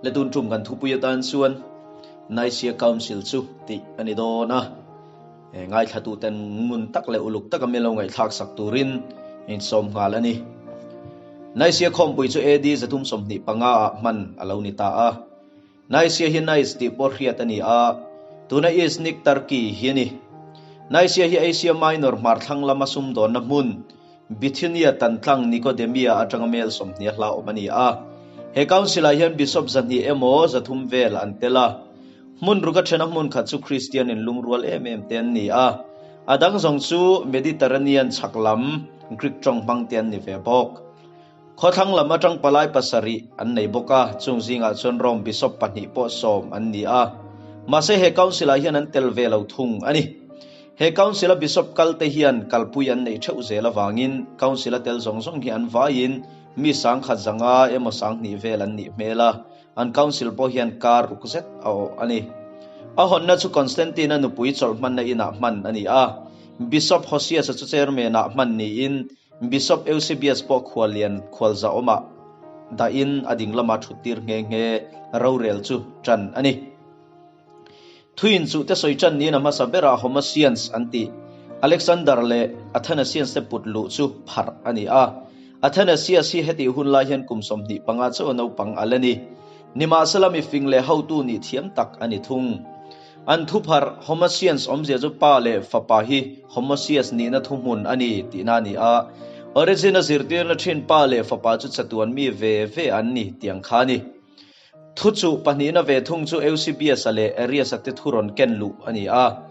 Le tun tum kan thupui atan chuan Nicaea Council chu tih a ni dawn a, ngaithlatuten ngun tak leh uluk taka min lo ngaihthlak sak turin insawm nghal a ni. Nicaea khawmpui chu AD 325 ah hman a lo ni ta a. Nicaea hi Nice tih pawh hriat a ni a, tuna Iznik, Turkey hi a ni. Nicaea hi Asia Minor hmarthlang lama sumdawnna hmun, Bithynia tantlang Nicodemia atanga mel 20 a hlauhawm a ni a. He council-ah hian bishop 200 emaw 300 vel an tel a. Hmun ruka thena hmun khat chu Kristian inlungrual em em te an ni a. A dang zawng chu Mediterranean chhak lam Greek tawng hmang te an ni ve bawk. Khawthlang lam atang palai pasarih an nei bawk a, chung zingah chuan Rome bishop pahnih pawh sawm an ni a. Mahse he council-ah hian an tel ve lo thung a ni. He council-a bishop kalte hian kalpui an neih theuh zel avangin council-a tel zawng zawng hi an vaiin mi sangkhat zanga emaw sanghnih vel an nih hmel a, an council pawh hian kar ruk zet a awh a ni. A hawnna chu Constantine-a nupui chawlh hmanna inah hman a ni a, Bishop Hosias-a chu chairman-ah hman niin Bishop Eusebius pawh khuallian khualzahawmah dahin a ding lama thuttir nghe nghe rorel chu tan a ni. Thuin chu te sawi tan niin a hmasa berah Homasians an tih Alexander leh Athanasians te put luh chu pharh a ni a. Athanasius hi hetih hun lai hian kum 25 chauh a naupang a la ni. Nimahsela mifing leh hotu nih thiam tak a ni thung. An thupharh Homasians awmzia chu Pa leh Fapa hi Homosias nihna thuhmun a ni tihna a ni a. Origen a zirtirna thin Pa leh Fapa chu chatuan mi ve ve an ni tiang kha a ni. Thu chuh pahnihna ve thung chu Eusebius-a leh Arius-a te thu rawn ken luh a ni a.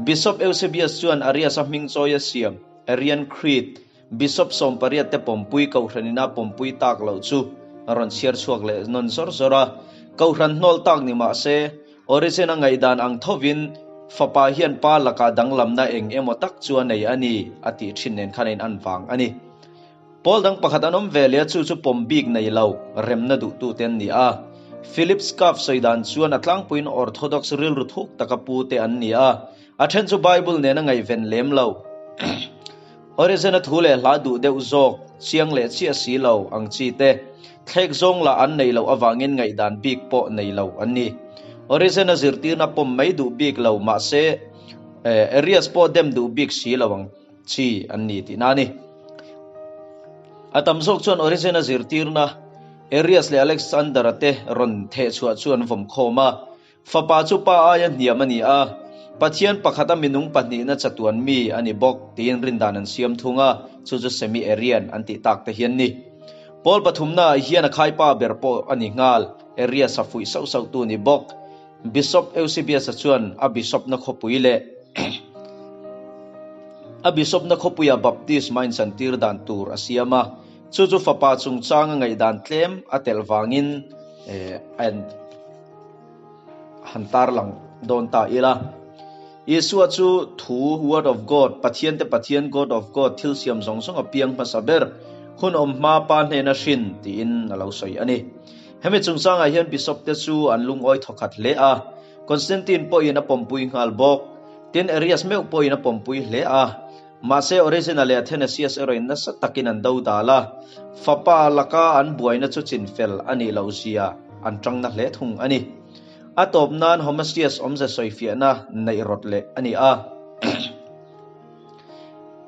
Bishop Eusebius chuan Arius-a hming chawi a siam, Arian Creed, Bishop 18 te pawmpui Kohhran ina pawmpui tak loh chu a rawn chhiar chhuak leh nawn zawr zawr a. Kohhran hnawl tak ni mah se, Origen a ngaihdan ang thovin fapa hian pa lakah danglamna eng emaw tak chu a nei a ni a tih thin nen khan a in an vang a ni. Pawl dang pakhat an awm ve leh a chu chu pawm bik nei lo, remna duhtute an ni a. Philip Scaff sawi dan chuan a tlangpuiin Orthodox rilru thuk taka pute an ni a, a then chu Bible nena ngaihven lem lo. Origen-a thu leh hla duh deuh zawk, chiang leh chiah si lo ang chi te, thlek zawng lah an neih loh avangin ngaihdan bik pawh nei lo an ni. Origen-a zirtirna pawm mai duh bik lo mahse, Arius pawh dem duh bik si lo ang chi an ni tihna a ni. A tam zawk chuan Origen-a zirtirna Arius leh Alexander-a te rawn thehchhuah chu an vawm khawm a, Fapa chu pa aia hniam a ni a, Pathian pakhata minung pahnihna chatuan mi a ni bawk tiin rindan an siam thung a, chu chu Semi-Arian an tih tak te hian ni. Pawl pathumnaah hian a khaipa ber pawh a ni nghal, Arius a fuih sauh sauh tu ni bawk. Bishop Eusebius-a chuan a bishop-na khawpui leh a bishop-na khawpuia baptisma inchantir dan tur a siam a, chu chu fapa chungchanga ngaihdan tlem a telh vangin a en. Han tarlang dawn ta ila. Isua chu Thu, Word of God, Pathian te Pathian, God of God, thil siam zawng zawng a piang hmasa ber, hun awm hma Pa hnena hrin tiin a lo sawi a ni. Hemi chungchangah hian Bishop te chu an lungawi thawkhat hle a, Constantine pawhin a pawmpui nghal bawk. Tin, Arius meuh pawhin a pawmpui hle a. Mahse, Origen-a leh Athanasius erawhin nasa takin an do dal a, fapa laka an buaina chu chinfel a nih loh zia an tangna hle thung a ni. A tawp nan Homasius awmze sawifiahna neih rawt leh a ni a.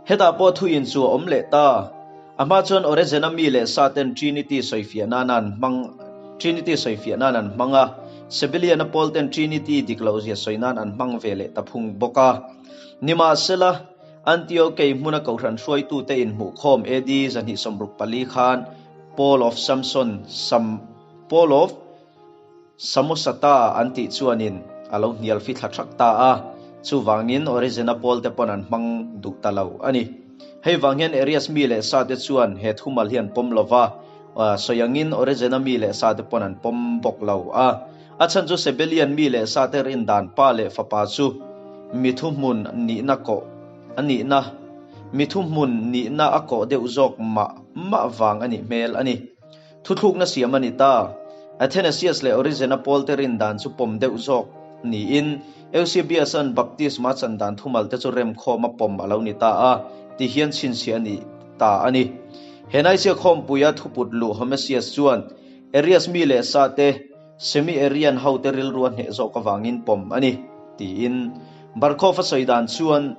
Hetah pawh thuin chu a awm leh ta. A hma chuan Origen-a mi leh sa ten Trinity sawifiah nan an hmang Trinity sawifiah nan an hmang a, Sabellian-a pawl ten Trinity dik loh zia sawi nan an hmang ve leh ta phung bawk a. Nimahsela, Antiokei hmuna kohhran hruaitute inhmuhkhawm AD 264 khan Paul of Samson, Sam, Paul of Samosata an tih chuanin a lo hnial fi thla thak ta a, chuvangin Origen-a Paul te pawn an hmang duh ta lo a ni. Hei vang hian Arius mi leh sa te chuan he thumal hi an pawm lo va, sawi angin Origen-a mi leh sa te pawn an pawm bawk lo a. A chhan chu Sebelian mi leh sa te rin dan pa leh fapa chu mi thuhmun nihna kawh a nihna mi thuhmun nihna a kawh deuh zawk mah mah vang a nih hmel a ni. Thuthlukna siam a ni ta. Athanasius leh Origen-a pawl te rin dan chu pawm deuh zawk niin Eusebius-a'n baptisma chan dan thumal te chu remkhawm a pawm a lo ni ta a, ti hian chhinchhiah a ni ta a ni. He Nicaea khawmpuia thuput luh Homesius chuan Arius mi leh sa te. Semi-Arian hote rilru a hneh zawk avangin pawm a ni, tiin Barkov a sawi dan chuan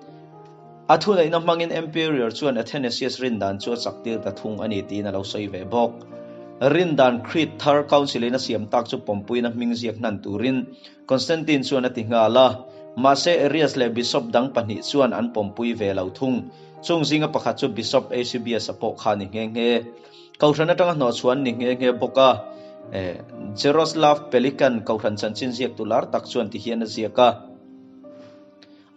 a thuneihna hmangin Emperor chuan Athanasius rin dan chu a chak tir ta thung a ni tiin a lo sawi ve bawk. Rin dan Creed thar Council-in a siam tak chu pawmpuina hming ziak hnan turin Constantine chuan a ti nghal a, mahse Arius leh Bishop dang pahnih chuan an pawmpui ve lo thung. Chung zinga pakhat chu Bishop Eusebius-a pawh kha a ni nghe nghe. Kohhran atanga hnawhchhuah an ni nghe nghe bawk a, Jaroslav Pelikan kohhran chanchin ziaktu lar tak chuan ti hian a ziak a.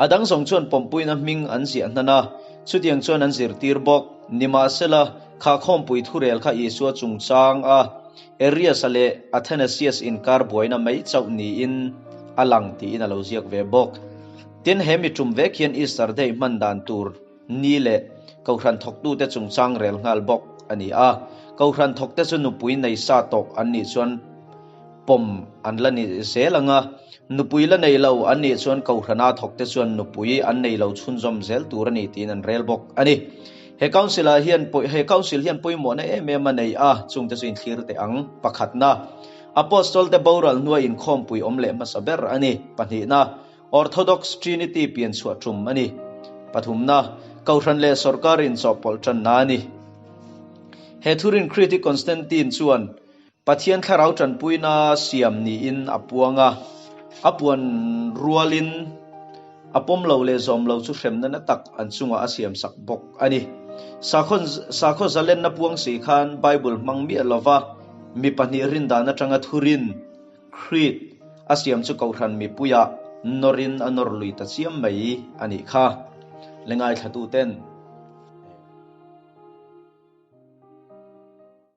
A dang zawng chuan pawmpuina hming an ziah hnan a, chutiang chuan an zirtir bawk. Nimahsela, kha khawmpui thurel kha Isua chungchang a Arius-a leh Athanasius inkar buaina mai chauh niin a lang tiin a lo ziak ve bawk. Tin, he mi tum vek hian Easter Day hman dan tur ni leh Kohhran thawktute chungchang rel nghal bawk a ni a. Kohhran thawkte chu nupui nei sa tawh an nih chuan pawm an la ni zel ang a, nupui la nei lo an nih chuan Kohhrana thawkte chuan nupui an nei lo chhunzawm zel tur a ni tiin an rel bawk a ni. He Council ah hian he Council hian pawimawhna em em a nei a, chungte chu inthlir teh ang. Pakhatna, Apostol te boral hnua inkhawmpui awm leh hmasa ber a ni. Pahnihna, Orthodox Trinity pian chhuah tum a ni. Pathumna, Kohhran leh sawrkar inchawhpawlh tanna a ni. He thurin Critic Constantine chuan Pathian thlarau tanpuina siam niin a puang a, a puan rualin a pawm lo leh zawm lo chu hremna na tak an chungah a siamsak bawk a ni. Sakhaw sakhaw zalenna puang si khan Bible hmang miah lova mi pahnih rindan atanga thurin Creed a siam chu Kohhran mipuiah nawrin a nawr lui ta chiam mai a nih kha. Le ngaithlatuten.